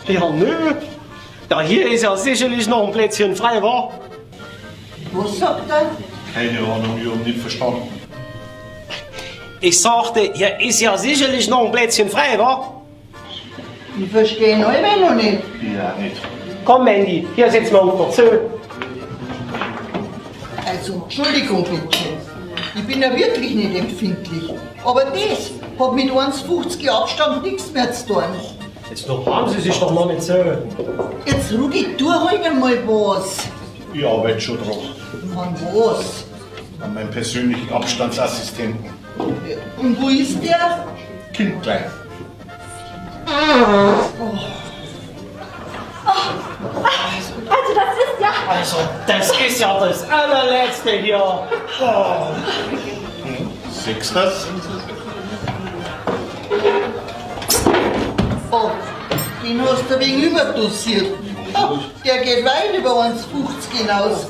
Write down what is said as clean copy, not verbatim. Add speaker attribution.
Speaker 1: Ja, nö. Ja, hier ist ja sicherlich noch ein Plätzchen frei, wa?
Speaker 2: Was sagt er?
Speaker 3: Keine Ahnung, ich hab nicht verstanden.
Speaker 1: Ich sagte, hier ist ja sicherlich noch ein Plätzchen frei, wa?
Speaker 2: Ich verstehe ihn allweil noch nicht.
Speaker 3: Ich auch nicht.
Speaker 1: Komm, Mandy, hier setzen wir uns noch zu.
Speaker 2: Also, Entschuldigung bitte. Ich bin ja wirklich nicht empfindlich. Aber das hat mit 1,50 Abstand nichts mehr zu tun.
Speaker 1: Jetzt noch haben Sie sich doch noch nicht so.
Speaker 2: Jetzt Rudi, tu halt einmal was.
Speaker 3: Ich arbeite schon dran.
Speaker 2: Mann, was?
Speaker 3: An meinem persönlichen Abstandsassistenten.
Speaker 2: Und wo ist der?
Speaker 3: Kind gleich.
Speaker 4: Also das ist ja...
Speaker 1: Also, das ist ja das allerletzte hier. Oh.
Speaker 3: Siehst das?
Speaker 2: Oh, den hast du wegen überdosiert. Ah, Der geht weit über 1,50 hinaus.